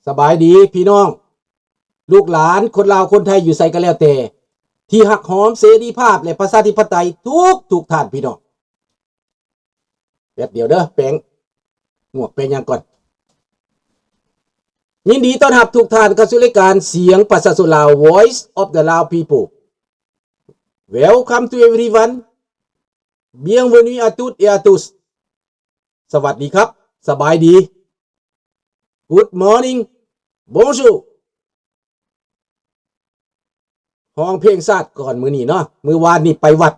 ສະບາຍດີພີ່ນ້ອງ ລູກຫຼານຄົນລາວຄົນໄທຢູ່ໃສກໍແລ້ວແຕ່ ທີ່ຮັກຫອມເສລີພາບ ແລະ ປະຊາທິປະໄຕທຸກໆທ່ານພີ່ນ້ອງ. ແປັບດຽວເດີ ແປງໝວກແປງຫຍັງກ່ອນ. ຍິນດີຕ້ອນຮັບທຸກທ່ານເຂົ້າສູ່ລາຍການສຽງປະຊາຊົນລາວ Voice of the Lao People. Welcome to everyone. Bienvenue à toutes et à tous. ສະຫວັດດີຄັບ ສະບາຍດີ Good morning. Bonjour. ຮ້ອງເພງຊາດກ່ອນມື້ນີ້ເນາະ ມື້ວານນີ້ໄປວັດ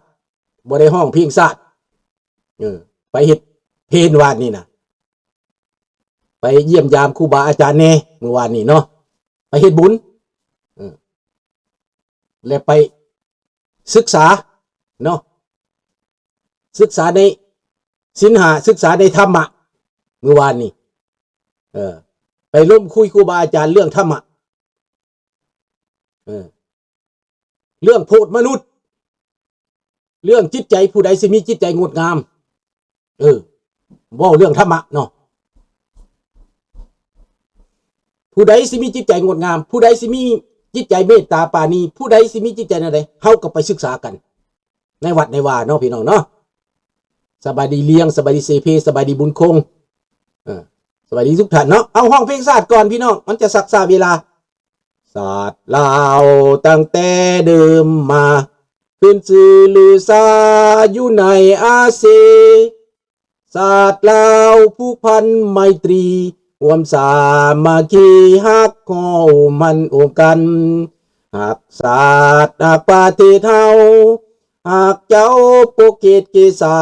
ບໍ່ໄດ້ຮ້ອງເພງຊາດ ເອີ ໄປເຮັດເພນວານນີ້ນະ ໄປຢ້ຽມຢາມຄູບາອາຈານແດ່ມື້ວານນີ້ເນາະ ໄປເຮັດບຸນ ເອີ ແລະໄປສຶກສາເນາະ ສຶກສາໃນສິນຫ້າ ສຶກສາໃນທຳມະ ມື້ວານນີ້ ເອີ ໄປລົມຄຸຍຄູບາອາຈານເລື່ອງທຳມະ ເອີ ເລື່ອງໂພດມະນຸດ ເລື່ອງຈິດໃຈ ຜູ້ໃດຊິມີຈິດໃຈງົດງາມ ເອີ ເວົ້າເລື່ອງທຳມະເນາະ ຜູ້ໃດຊິມີຈິດໃຈງົດງາມ ຜູ້ໃດຊິມີຈິດໃຈເມດຕາປານີ ຜູ້ໃດຊິມີຈິດໃຈແນວໃດ ເຮົາກໍໄປສຶກສາກັນ ໃນວັດໃນວາເນາະ ພີ່ນ້ອງເນາະ. ສະບາຍດີລ້ຽງ ສະບາຍດີເສເພ ສະບາຍດີບຸນຄົງ ເອີ ສະບາຍດີທຸກທ່ານເນາະ. ເອົາ ຮ້ອງເພງຊາດກ່ອນພີ່ນ້ອງ ມັນຈະຊັກຊ້າເວລາ. ຊາດລາວຕັ້ງແຕ່ເດີມມາ ຂຶ້ນຊື່ລືຊາຢູ່ໃນອາເຊ. ຊາດລາວຜູກພັນໄມຕີ ຮ່ວມສາມັກຄີຮັກຫໍ່ໝັ້ນອົງກັນ ຮັກຊາດຮັກປະເທດເຮົາ ຮັກເຈົ້າປົກເກດເກສາ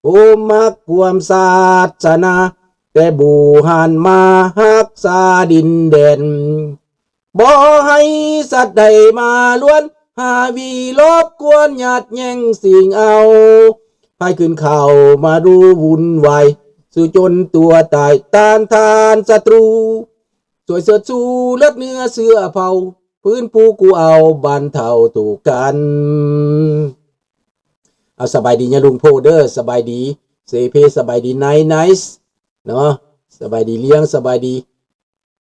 ໂອ ມັກຄວາມສາດສະໜາ ແຕ່ບູຮານມາຮັກສາດິນແດນ ບໍ່ໃຫ້ສັດໃດມາລວນ ຫາວີລົບກວນ ຍາດແຍ່ງຊິງເອົາ ໃຜຂຶ້ນເຂົ້າມາດູວຸ່ນວາຍ ສູ້ຈົນຕົວຕາຍ ຕ້ານທານສັດຕູ ຊ່ວຍເຊີດຊູເລືອດເນື້ອເຊື້ອເຜົ່າ ຟື້ນຟູກູ້ເອົາບັນເທົາທຸກກັນ. ເອົາ ສະບາຍດີຍາລຸງໂພເດີ ສະບາຍດີເສເພ ສະບາຍດີໄນໄນເນາະ ສະບາຍດີລ້ຽງ ສະບາຍດີ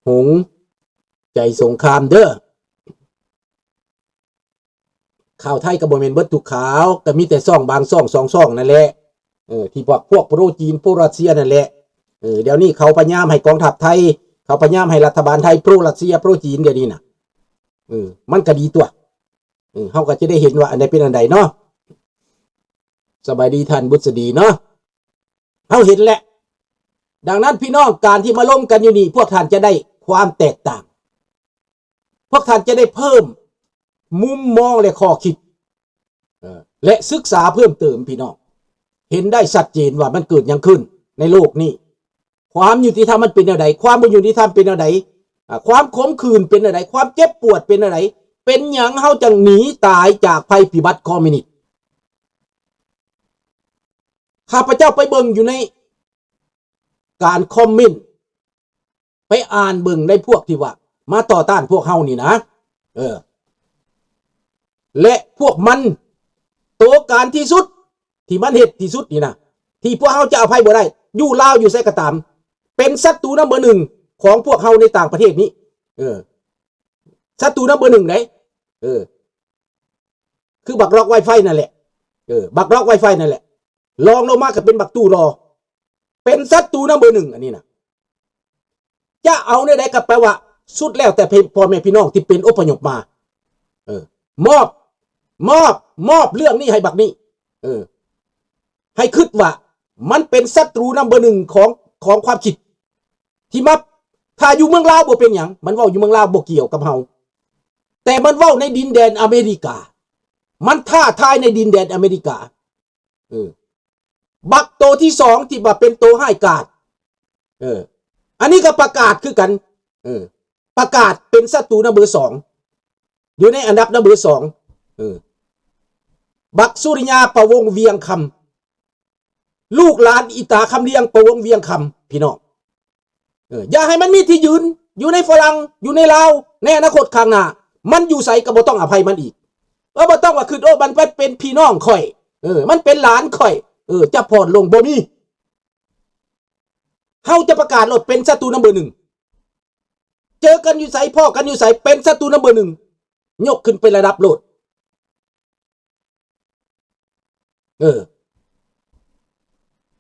ຫົງໃຈສົງຄາມເດີ. ຂ່າວໄທກໍບໍ່ແມ່ນເບິດທຸກຂ່າວ ກໍມີແຕ່ຊ່ອງບາງຊ່ອງສອງຊ່ອງນັ້ນແຫຼະ ເອີ ທີ່ພວກ ພວກໂປຣຈີນ ໂປຣຣັດເຊຍນັ້ນແຫຼະ ເອີ ດຽວນີ້ເຂົາພະຍາຍາມໃຫ້ກອງທັບໄທ ເຂົາພະຍາຍາມໃຫ້ລັດຖະບານໄທໂປຣຣັດເຊຍ ໂປຣຈີນ ດຽວນີ້ນະ ເອີ ມັນກໍດີຕົວະ ເອີ ເຮົາກໍຈະໄດ້ເຫັນວ່າອັນໃດເປັນອັນໃດເນາະ. ສະບາຍດີທ່ານບຸດສະດີເນາະ. ເຮົາເຫັນແລ້ວ ດັ່ງນັ້ນພີ່ນ້ອງ ການທີ່ມາລົມກັນຢູ່ນີ້ ພວກທ່ານຈະໄດ້ຄວາມແຕກຕ່າງ ພວກທ່ານຈະໄດ້ເພີ່ມມຸມມອງ ແລະ ຂໍ້ຄິດ ເອີ ແລະ ສຶກສາເພີ່ມເຕີມພີ່ນ້ອງ ເຫັນໄດ້ຊັດເຈນວ່າມັນເກີດຫຍັງຂຶ້ນໃນໂລກນີ້ ຄວາມຍຸຕິທຳມັນເປັນແນວໃດ ຄວາມບໍ່ຍຸຕິທຳເປັນແນວໃດ ອາ ຄວາມຂົມຂື່ນເປັນແນວໃດ ຄວາມເຈັບປວດເປັນແນວໃດ ເປັນຫຍັງເຮົາຈັ່ງໜີຕາຍຈາກໄພພິບັດຄອມມິວນິດ. ຂ້າພະເຈົ້າໄປເບິ່ງຢູ່ໃນການຄອມເມັນ ໄປອ່ານເບິ່ງໃນພວກທີ່ວ່າມາຕໍ່ຕ້ານພວກເຮົານີ້ນະ ເອີ ແລະ ພວກມັນ ໂຕການທີ່ສຸດ ທີ່ມັນເຮັດທີ່ສຸດນີ້ນະ ທີ່ພວກເຮົາຈະອະໄພບໍ່ໄດ້ ຢູ່ລາວຢູ່ໃສກໍຕາມ ເປັນສັດຕູນຳເບີໜຶ່ງຂອງພວກເຮົາໃນຕ່າງປະເທດນີ້ ເອີ ສັດຕູນຳເບີໜຶ່ງເດ້ ເອີ ຄືບັກລັອກໄວໄຟນັ້ນແຫຼະ ເອີ ບັກລັອກໄວໄຟນັ້ນແຫຼະ ລອງລົງມາກໍເປັນບັກຕູ້ລໍ ເປັນສັດຕູນຳເບີໜຶ່ງ ອັນນີ້ນະ ຈະເອົາແນວໃດກໍແປວ່າ ສຸດແລ້ວແຕ່ພໍ່ແມ່ພີ່ນ້ອງທີ່ເປັນອົບພະຍົບມາ ເອີ ມອບ ມອບ ມອບເລື່ອງນີ້ໃຫ້ບັກນີ້ ເອີ ໃຫ້ຄິດວ່າມັນເປັນສັດຕູນຳເບີໜຶ່ງຂອງ ຂອງຄວາມຄິດ ທີ່ມາ ຖ້າຢູ່ເມືອງລາວບໍ່ເປັນຫຍັງ ມັນເວົ້າຢູ່ເມືອງລາວບໍ່ກ່ຽວກັບເຮົາ ແຕ່ມັນເວົ້າໃນດິນແດນອາເມລິກາ ມັນທ້າທາຍໃນດິນແດນອາເມລິກາ ເອີ ບັກໂຕທີສອງທີ່ວ່າເປັນໂຕຮ້າຍກາດ ເອີ ອັນນີ້ກໍປະກາດຄືກັນ ເອີ ປະກາດເປັນສັດຕູນຳເບີສອງ ຢູ່ໃນອັນດັບນຳເບີສອງ ເອີ ບັກສຸລິຍາ ປະວົງວຽງຄຳ ລູກຫຼານອີຕາຄຳລຽງ ປະວົງວຽງຄຳ ພີ່ນ້ອງ ເອີ ຢ່າໃຫ້ມັນມີທີ່ຢືນ ຢູ່ໃນຝຣັ່ງ ຢູ່ໃນລາວ ໃນອະນາຄົດຂ້າງໜ້າ ມັນຢູ່ໃສກໍບໍ່ຕ້ອງອະໄພມັນອີກ ເອີ ບໍ່ຕ້ອງວ່າຄິດ ໂອ້ ມັນເປັນພີ່ນ້ອງຂ້ອຍ ເອີ ມັນເປັນຫຼານຂ້ອຍ ເອີ ຈະຜ່ອນລົງ ບໍ່ມີ ເຮົາຈະປະກາດໂລດເປັນສັດຕູນຳເບີໜຶ່ງ. ເຈີກັນຢູ່ໃສ ພໍ້ກັນຢູ່ໃສ ເປັນສັດຕູນຳເບີໜຶ່ງ ຍົກຂຶ້ນໄປລະດັບໂລດ. ເອີ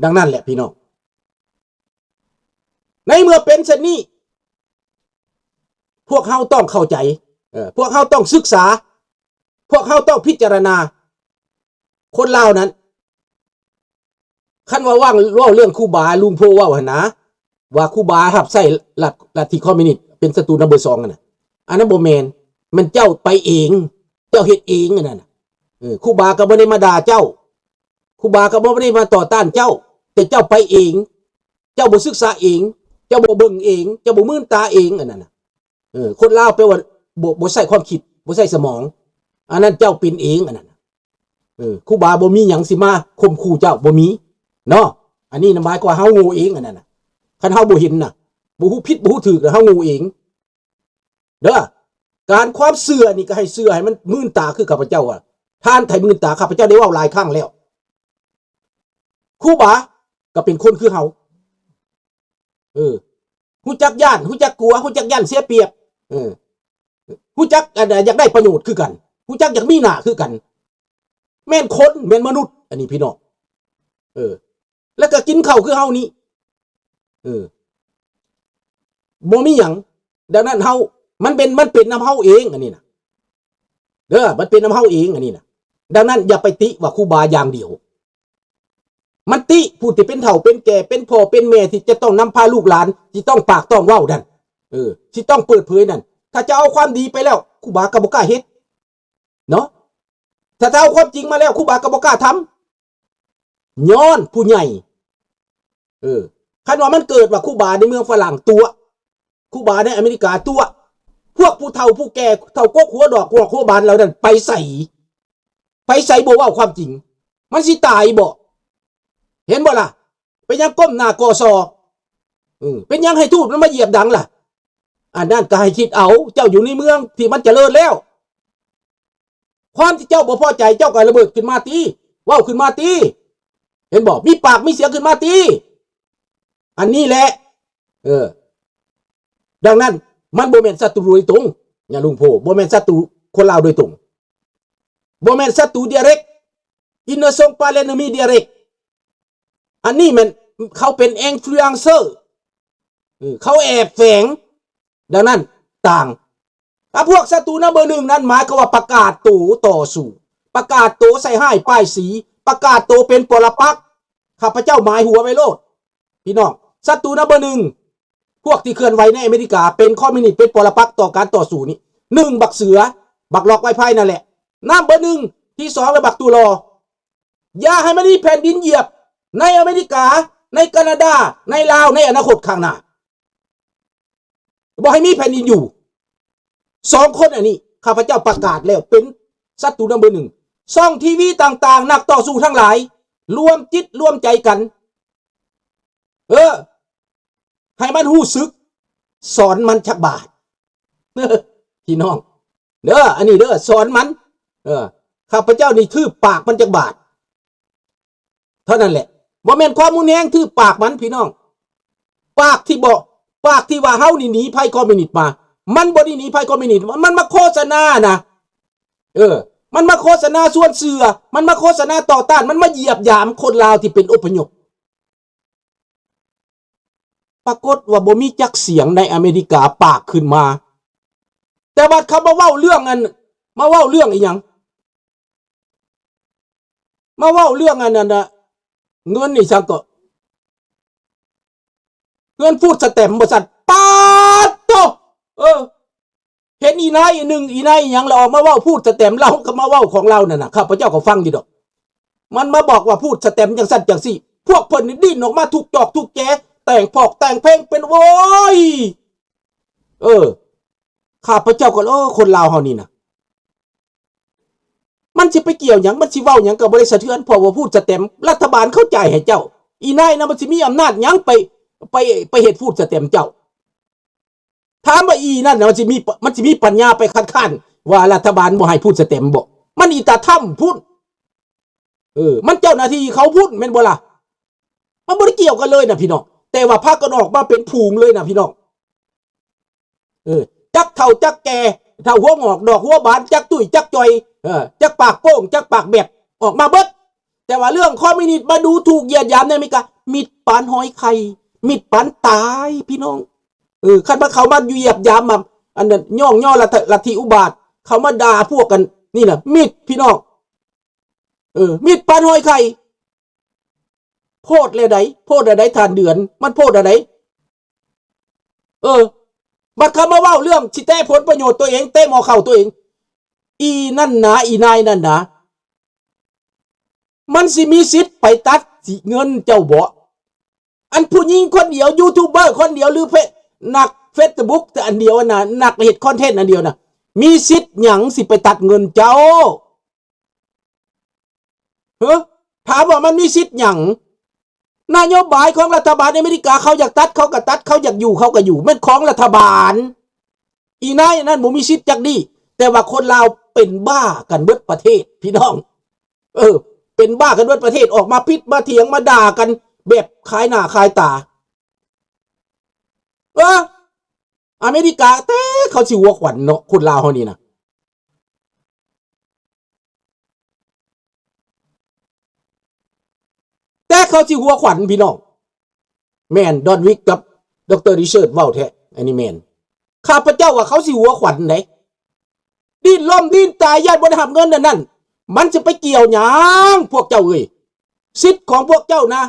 ດັ່ງນັ້ນແຫຼະພີ່ນ້ອງ ໃນເມື່ອເປັນເຊັ່ນນີ້ ພວກເຮົາຕ້ອງເຂົ້າໃຈ ເອີ ພວກເຮົາຕ້ອງສຶກສາ ພວກເຮົາຕ້ອງພິຈາລະນາ ຄົນລາວນັ້ນ ຄັນວ່າຫວ່າງເວົ້າເລື່ອງຄູບາ ລຸງໂພເວົ້າຫັ້ນນະ ວ່າຄູບາຮັບໃຊ້ລັດ ລັດທິຄອມມິວນິດ ເປັນສັດຕູນຳເບີສອງຫັ້ນນະ ອັນນັ້ນບໍ່ແມ່ນ ແມ່ນເຈົ້າໄປເອງ ເຈົ້າເຮັດເອງອັນນັ້ນນະ. ເອີ ຄູບາກໍບໍ່ໄດ້ມາດ່າເຈົ້າ ຄູບາກໍບໍ່ໄດ້ມາຕໍ່ຕ້ານເຈົ້າ ແຕ່ເຈົ້າໄປເອງ ເຈົ້າບໍ່ສຶກສາເອງ ເຈົ້າບໍ່ເບິ່ງເອງ ເຈົ້າບໍ່ມື່ນຕາເອງອັນນັ້ນນະ. ເອີ ຄົນລາວແປວ່າບໍ່ ບໍ່ໃຊ້ຄວາມຄິດ ບໍ່ໃຊ້ສະໝອງ ອັນນັ້ນເຈົ້າເປັນເອງອັນນັ້ນນະ. ເອີ ຄູບາບໍ່ມີຫຍັງຊິມາຂົ່ມຂູ່ເຈົ້າ ບໍ່ມີເນາະ. ອັນນີ້ນະໝາຍຄວາມເຮົາໂງ່ເອງອັນນັ້ນນະ. ຄັນເຮົາບໍ່ເຫັນນະ ບໍ່ຮູ້ຜິດບໍ່ຮູ້ຖືກນະ ເຮົາໂງ່ເອງເດີ. ການຄວາມເຊື່ອນີ້ກໍໃຫ້ເຊື່ອໃຫ້ມັນມື່ນຕາຄືຂ້າພະເຈົ້າວ່າ ທ່ານໄດ້ມື່ນຕາ ຂ້າພະເຈົ້າໄດ້ເວົ້າຫຼາຍຄັ້ງແລ້ວ ຄູບາກໍເປັນຄົນຄືເຮົາ ເອີ ຮູ້ຈັກຢ້ານ ຮູ້ຈັກກົວ ຮູ້ຈັກຢ້ານເສຍປຽບ ເອີ ຮູ້ຈັກ ອັນ ຢາກໄດ້ປະໂຫຍດຄືກັນ ຮູ້ຈັກຢາກມີໜ້າຄືກັນ ແມ່ນຄົນ ແມ່ນມະນຸດ ອັນນີ້ພີ່ນ້ອງ ເອີ ແລ້ວກໍກິນເຂົ້າຄືເຮົານີ້ ເອີ ບໍ່ມີຫຍັງ. ດັ່ງນັ້ນເຮົາ ມັນເປັນ ມັນເປັນນຳເຮົາເອງອັນນີ້ນະ ເດີ ມັນເປັນນຳເຮົາເອງອັນນີ້ນະ. ດັ່ງນັ້ນຢ່າໄປຕິວ່າຄູບາຢ່າງດຽວ ມັນຕິຜູ້ທີ່ເປັນເຖົ້າເປັນແກ່ ເປັນພໍ່ເປັນແມ່ ທີ່ຈະຕ້ອງນຳພາລູກຫຼານ ທີ່ຕ້ອງປາກຕ້ອງເວົ້ານັ້ນ ເອີ ທີ່ຕ້ອງເປີດເຜີຍນັ້ນ. ຖ້າຈະເອົາຄວາມດີໄປແລ້ວ ຄູບາກໍບໍ່ກ້າເຮັດເນາະ. ຖ້າຈະເອົາຄວາມຈິງມາແລ້ວ ຄູບາກໍບໍ່ກ້າທຳ ຍ້ອນຜູ້ໃຫຍ່ ເອີ ຄັນວ່າມັນເກີດວ່າຄູບາໃນເມືອງຝຣັ່ງຕົວະ ຄູບາໃນອາເມລິກາຕົວະ ພວກຜູ້ເຖົ້າຜູ້ແກ່ ເຖົ້າກົກຫົວດອກ ຫົວໂຄບານເຫຼົ່ານັ້ນໄປໃສ? ໄປໃສບໍ່ເວົ້າຄວາມຈິງ? ມັນຊິຕາຍບໍ່? ເຫັນບໍ່ລະ? ເປັນຫຍັງກົ້ມໜ້າກໍຊໍ? ເປັນຫຍັງໃຫ້ທູດມັນມາຢຽບດັງລະ? ອັນນັ້ນກໍໃຫ້ຄິດເອົາ ເຈົ້າຢູ່ໃນເມືອງທີ່ມັນຈະເລີນແລ້ວ ຄວາມທີ່ເຈົ້າບໍ່ພໍໃຈ ເຈົ້າກໍລະເບີດຂຶ້ນມາຕິ ເວົ້າຂຶ້ນມາຕິ ເຫັນບໍ່? ມີປາກມີສຽງຂຶ້ນມາຕິ ອັນນີ້ແຫຼະ ເອີ ດັ່ງນັ້ນ ມັນບໍ່ແມ່ນສັດຕູໂດຍຕົງ ຍາລຸງໂພ ບໍ່ແມ່ນສັດຕູຄົນລາວໂດຍຕົງ ບໍ່ແມ່ນສັດຕູ direct innocent enemy direct ອັນນີ້ແມ່ນເຂົາເປັນ influencer ເອີ ເຂົາແອບແຝງ ດັ່ງນັ້ນຕ່າງ ຖ້າພວກສັດຕູນຳເບີໜຶ່ງນັ້ນ ໝາຍຄວາມວ່າປະກາດໂຕຕໍ່ສູ້ ປະກາດໂຕໃສ່ຮ້າຍປ້າຍສີ ປະກາດໂຕເປັນປໍລະປັກ ຂ້າພະເຈົ້າໝາຍຫົວໄວ້ໂລດ ພີ່ນ້ອງ ສັດຕູນຳເບີໜຶ່ງ ພວກທີ່ເຄື່ອນໄຫວໃນອາເມລິກາ ເປັນຄອມມິວນິດ ເປັນປໍລະປັກຕໍ່ການຕໍ່ສູ້ນີ້ ໜຶ່ງ ບັກເສືອ ບັກລັອກໄວໄຟນັ້ນແຫຼະ ນຳເບີໜຶ່ງ ທີສອງ ລະບັກຕູລໍ ຢ່າໃຫ້ມັນມີແຜ່ນດິນຢຽບໃນອາເມລິກາ ໃນການາດາ ໃນລາວ ໃນອະນາຄົດຂ້າງໜ້າ ບໍ່ໃຫ້ມີແຜ່ນດິນຢູ່ ສອງຄົນອັນນີ້ ຂ້າພະເຈົ້າປະກາດແລ້ວເປັນສັດຕູນຳເບີໜຶ່ງ ຊ່ອງທີວີຕ່າງໆ ນັກຕໍ່ສູ້ທັງຫຼາຍ ລວມຈິດລວມໃຈກັນ ເອີ ໃຫ້ມັນຮູ້ສຶກ ສອນມັນຈັກບາດ ພີ່ນ້ອງ ເດີ ອັນນີ້ເດີ ສອນມັນ ເອີ ຂ້າພະເຈົ້ານີ້ຖືບປາກມັນຈັກບາດ ເທົ່ານັ້ນແຫຼະ ບໍ່ແມ່ນຄວາມຮຸນແຮງ ຖືບປາກມັນ ພີ່ນ້ອງ ປາກທີ່ບໍ່ ປາກທີ່ວ່າເຮົານີ້ໜີໄພຄອມມິວນິດມາ ມັນບໍ່ໄດ້ໜີໄພຄອມມິວນິດ ມັນມາໂຄສະນານະ ເອີ ມັນມາໂຄສະນາຊວນເຊື່ອ ມັນມາໂຄສະນາຕໍ່ຕ້ານ ມັນມາຢຽບຢາມຄົນລາວທີ່ເປັນອົບພະຍົບ ປາກົດວ່າບໍ່ມີຈັກສຽງໃນອາເມລິກາປາກຂຶ້ນມາ ແຕ່ບັດເຂົາມາເວົ້າເລື່ອງອັນ ມາເວົ້າເລື່ອງອີ່ຫຍັງ ມາເວົ້າເລື່ອງອັນນັ້ນນະ ເງິນອີ່ຫຍັງເກາະ ເງິນຟູດສະແຕັມວ່າຊັ້ນ ປາດໂທ້ ເອີ ເຫັນອີ່ນາຍໜຶ່ງ ອີ່ນາຍອີ່ຫຍັງລະອອກມາເວົ້າພູດສະແຕມ ລາວກໍມາເວົ້າຂອງລາວນັ້ນນະ ຂ້າພະເຈົ້າກໍຟັງຢູ່ດອກ ມັນມາບອກວ່າພູດສະແຕມຈັ່ງຊັ້ນຈັ່ງຊີ້ ພວກເພິ່ນນີ້ດີ້ນອອກມາທຸກຈອກທຸກແຈ ແຕກພອກແຕ່ງເພງເປັນ ໂອ້ຍ ເອີ ຂ້າພະເຈົ້າກໍ ເອີ ຄົນລາວເຮົານີ້ນະ ມັນຊິໄປກ່ຽວຫຍັງ ມັນຊິເວົ້າຫຍັງກໍບໍ່ໄດ້ສະເທືອນ ເພາະວ່າພູດສະແຕມ ລັດຖະບານເຂົາຈ່າຍໃຫ້ເຈົ້າ ອີ່ນາຍນະ ມັນຊິມີອຳນາດຫຍັງໄປ ໄປ ໄປເຮັດພູດສະແຕມເຈົ້າ? ຖາມວ່າອີ່ນັ້ນນະ ມັນຊິມີ ມັນຊິມີປັນຍາໄປຄັດຄ້ານວ່າລັດຖະບານບໍ່ໃຫ້ພູດສະແຕມບໍ? ມັນອີ່ຕາທຳພຸ້ນ ເອີ ມັນເຈົ້າໜ້າທີ່ເຂົາພຸ້ນ ແມ່ນບໍ່ລະ? ມັນບໍ່ໄດ້ກ່ຽວກັນເລີຍນະພີ່ນ້ອງ ແຕ່ວ່າພາກັນອອກມາເປັນຝູງເລີຍນະພີ່ນ້ອງ. ເອີ ຈັກເຖົ້າຈັກແກ່ ເຖົ້າຫົວງອກດອກຫົວບານ ຈັກຕຸ້ຍຈັກຈ່ອຍ ເອີ ຈັກປາກໂປ້ງຈັກປາກແບບ ອອກມາເບິດ. ແຕ່ວ່າເລື່ອງຄອມມິວນິດມາດູຖູກຢຽດຫຍາມໃນອາເມລິກາ ມິດປານຫອຍໄຂ່ ມິດປານຕາຍພີ່ນ້ອງ. ເອີ ຄັນວ່າເຂົາມາຢຽບຫຍາມ ມາ ອັນນັ້ນ ຍ້ອງຍໍລັດ ລັດທິອຸບາດ ເຂົາມາດ່າພວກກັນ ນີ້ນະ ມິດພີ່ນ້ອງ. ເອີ ມິດປານຫອຍໄຂ່. ໂພດແລ້ວໃດ໋ ໂພດແລ້ວໃດ໋ ທ່ານເດືອນ ມັນໂພດແລ້ວໃດ໋. ເອີ ບັດເຂົາມາເວົ້າເລື່ອງຊິແຕະຜົນປະໂຫຍດຕົວເອງ ແຕະໝໍ້ເຂົ້າຕົວເອງ ອີນັ້ນນາ ອີນາຍນັ້ນນາ ມັນຊິມີສິດໄປຕັດເງິນເຈົ້າບໍ? ອັນຜູ້ຍິງຄົນດຽວ ຢູທູບເບີຄົນດຽວ ຫຼືເຟສ ນັກເຟສບຸກອັນດຽວນະ ນັກເຮັດຄອນເທັນອັນດຽວນະ ມີສິດຫຍັງຊິໄປຕັດເງິນເຈົ້າ? ເຮີ ຖາມວ່າມັນມີສິດຫຍັງ? ນະໂຍບາຍຂອງລັດຖະບານອາເມລິກາ ເຂົາຢາກຕັດເຂົາກໍຕັດ ເຂົາຢາກຢູ່ເຂົາກໍຢູ່ ແມ່ນຂອງລັດຖະບານ. ອີນາຍນັ້ນບໍ່ມີສິດຈັກດີ້. ແຕ່ວ່າຄົນລາວເປັນບ້າກັນເບິດປະເທດພີ່ນ້ອງ. ເອີ ເປັນບ້າກັນເບິດປະເທດ ອອກມາຜິດມາຖຽງມາດ່າກັນແບບຂາຍໜ້າຂາຍຕາ. ເອີ ອາເມລິກາແຕ່ເຂົາຊິຫົວຂວັນເນາະ ຄົນລາວເຮົານີ້ນະ ແຕ່ເຂົາຊິຫົວຂວັນພີ່ນ້ອງ. ແມ່ນ ດອນວິກກັບ ດຣ. ຣິເຊີດ ເວົ້າແທ້ ອັນນີ້ແມ່ນ. ຂ້າພະເຈົ້າວ່າເຂົາຊິຫົວຂວັນໃດ໋ ດີ້ນລົ້ມດີ້ນຕາຍ ຢ້ານບໍ່ໄດ້ຮັບເງິນອັນນັ້ນ ມັນຊິໄປກ່ຽວຫຍັງພວກເຈົ້າເອີຍ? ສິດຂອງພວກເຈົ້ານະ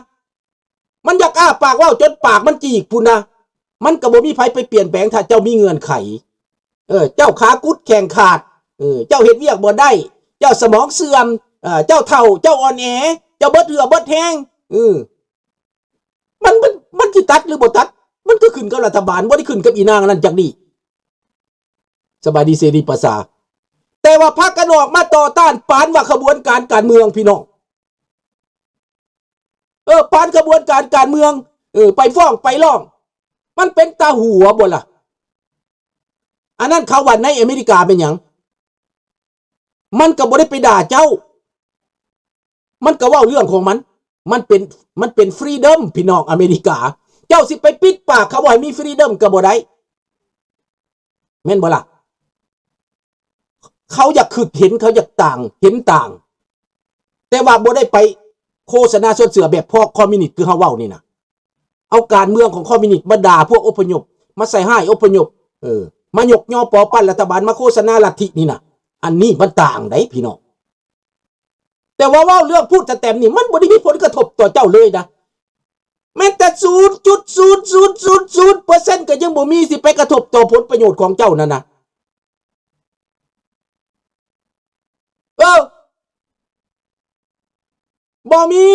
ມັນຢາກອ້າປາກເວົ້າຈົນປາກມັນຈີກພຸ້ນນະ ມັນກໍບໍ່ມີໃຜໄປປ່ຽນແປງ ຖ້າເຈົ້າມີເງື່ອນໄຂ. ເອີ ເຈົ້າຂາກຸດແຂ້ງຂາດ ເອີ ເຈົ້າເຮັດວຽກບໍ່ໄດ້ ເຈົ້າສະໝອງເສື່ອມ ເອີ ເຈົ້າເຖົ້າ ເຈົ້າອ່ອນແອ ເຈົ້າເບິດເຫື່ອເບິດແຮງ ເອີ ມັນ ມັນ ມັນຊິຕັດຫຼືບໍ່ຕັດ ມັນກໍຂຶ້ນກັບລັດຖະບານ ບໍ່ໄດ້ຂຶ້ນກັບອີນາງອັນນັ້ນຈັກດີ້. ສະບາຍດີເສລີປະຊາ. ແຕ່ວ່າພາກັນອອກມາຕໍ່ຕ້ານປານວ່າຂະບວນການການເມືອງ ພີ່ນ້ອງ. ເອີ ປານຂະບວນການການເມືອງ ເອີ ໄປຟ້ອງໄປຮ້ອງ ມັນເປັນຕາຫົວບໍ່ລະ? ອັນນັ້ນເຂົາວ່າໃນອາເມລິກາເປັນຫຍັງ? ມັນກໍບໍ່ໄດ້ໄປດ່າເຈົ້າ ມັນກໍເວົ້າເລື່ອງຂອງມັນ ມັນເປັນ ມັນເປັນຟຣີດອມ ພີ່ນ້ອງ ອາເມລິກາ. ເຈົ້າຊິໄປປິດປາກເຂົາບໍ່ໃຫ້ມີຟຣີດອມກໍບໍ່ໄດ້ ແມ່ນບໍ່ລະ? ເຂົາຢາກຄິດເຫັນ ເຂົາຢາກຕ່າງ ເຫັນຕ່າງ ແຕ່ວ່າບໍ່ໄດ້ໄປໂຄສະນາຊົນເສື້ອແບບພວກຄອມມິວນິດຄືເຮົາເວົ້ານີ້ນະ. ເອົາການເມືອງຂອງຄອມມິວນິດມາດ່າພວກອົບພະຍົບ ມາໃສ່ຮ້າຍອົບພະຍົບ ເອີ ມາຍົກຍໍປໍປັ້ນລັດຖະບານ ມາໂຄສະນາລັດທິນີ້ນະ ອັນນີ້ມັນຕ່າງໃດ໋ພີ່ນ້ອງ. ແຕ່ວ່າເວົ້າເລື່ອງຟູດສະແຕມນີ້ ມັນບໍ່ໄດ້ມີຜົນກະທົບຕໍ່ເຈົ້າເລີຍນະ ແມ້ແຕ່ສູນຈຸດສູນສູນສູນສູນເປີເຊັນກໍຍັງບໍ່ມີ ຊິໄປກະທົບຕໍ່ຜົນປະໂຫຍດຂອງເຈົ້ານັ້ນນະ. ເອີ ບໍ່ມີ.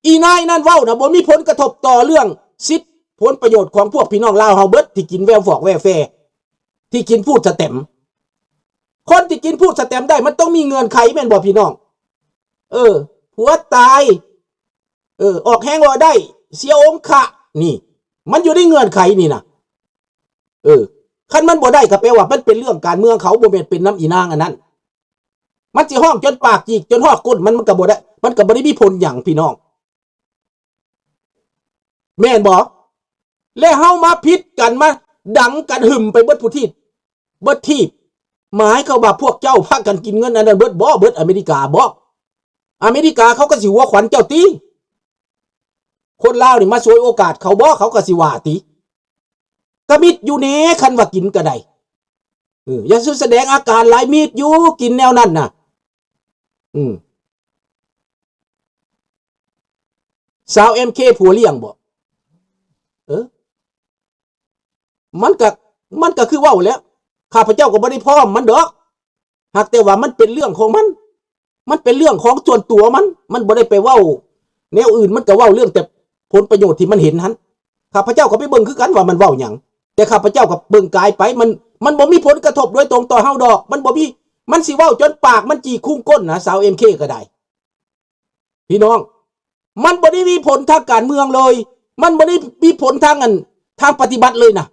ອີນາຍນັ້ນເວົ້ານະ ບໍ່ມີຜົນກະທົບຕໍ່ເລື່ອງສິດຜົນປະໂຫຍດຂອງພວກພີ່ນ້ອງລາວເຮົາເບິດ ທີ່ກິນແວວຟອກແວວແຟ ທີ່ກິນຟູດສະແຕມ. ຄົນທີ່ກິນຟູດສະແຕມໄດ້ ມັນຕ້ອງມີເງື່ອນໄຂແມ່ນບໍ່ພີ່ນ້ອງ? ເອີ ຜົວຕາຍ ເອີ ອອກແຮງບໍ່ໄດ້ ເສຍອົງຄະ ນີ້ ມັນຢູ່ໃນເງື່ອນໄຂນີ້ນະ. ເອີ ຄັນມັນບໍ່ໄດ້ກໍແປວ່າມັນເປັນເລື່ອງການເມືອງເຂົາ ບໍ່ແມ່ນເປັນນຳອີນາງອັນນັ້ນ. ມັນຊິຮ້ອງຈົນປາກຈີກ ຈົນຮອດກົ້ນມັນ ມັນກໍບໍ່ໄດ້ ມັນກໍບໍ່ໄດ້ມີຜົນຫຍັງພີ່ນ້ອງ ແມ່ນບໍ່? ແລະເຮົາມາຜິດກັນ ມາດັງກັນຫຶ່ມໄປເບິດຜູ້ທີບ ເບິດທີບ ໝາຍຄວາມວ່າພວກເຈົ້າພາກັນກິນເງິນອັນນັ້ນເບິດບໍ? ເບິດອາເມລິກາບໍ? ອາເມລິກາເຂົາກໍຊິຫົວຂວັນເຈົ້າຕິ? ຄົນລາວນີ້ມາສວຍໂອກາດເຂົາບໍ? ເຂົາກໍຊິວ່າຕິ? ກະມິດຢູ່ແດ່ ຄັນວ່າກິນກະໄດ້ ເອີ ຢ່າສູ່ສະແດງອາການຫຼາຍ ມິດຢູ່ ກິນແນວນັ້ນນະ ອືມ ສາວເອັມເຄ ຜົວລ້ຽງບໍ? ເອີ ມັນກະ ມັນກະຄືເວົ້າແຫຼະ ຂ້າພະເຈົ້າກໍບໍ່ໄດ້ພ້ອມມັນດອກ ຫາກແຕ່ວ່າມັນເປັນເລື່ອງຂອງມັນ ມັນເປັນເລື່ອງຂອງສ່ວນຕົວມັນ ມັນບໍ່ໄດ້ໄປເວົ້າແນວອື່ນ ມັນກໍເວົ້າເລື່ອງແຕ່ຜົນປະໂຫຍດທີ່ມັນເຫັນຫັ້ນ. ຂ້າພະເຈົ້າກໍໄປເບິ່ງຄືກັນວ່າມັນເວົ້າຫຍັງ ແຕ່ຂ້າພະເຈົ້າກໍເບິ່ງກາຍໄປ ມັນ ມັນບໍ່ມີຜົນກະທົບໂດຍຕົງຕໍ່ເຮົາດອກ ມັນບໍ່ມີ ມັນຊິເວົ້າຈົນປາກມັນຈີກຄຸງກົ້ນນະ ສາວເອັມເຄກໍໄດ້ ພີ່ນ້ອງ. ມັນບໍ່ໄດ້ມີຜົນທາງການເມືອງເລີຍ ມັນບໍ່ໄດ້ມີຜົນທາງອັນ ທາງປະຕິບັດເລີຍນະ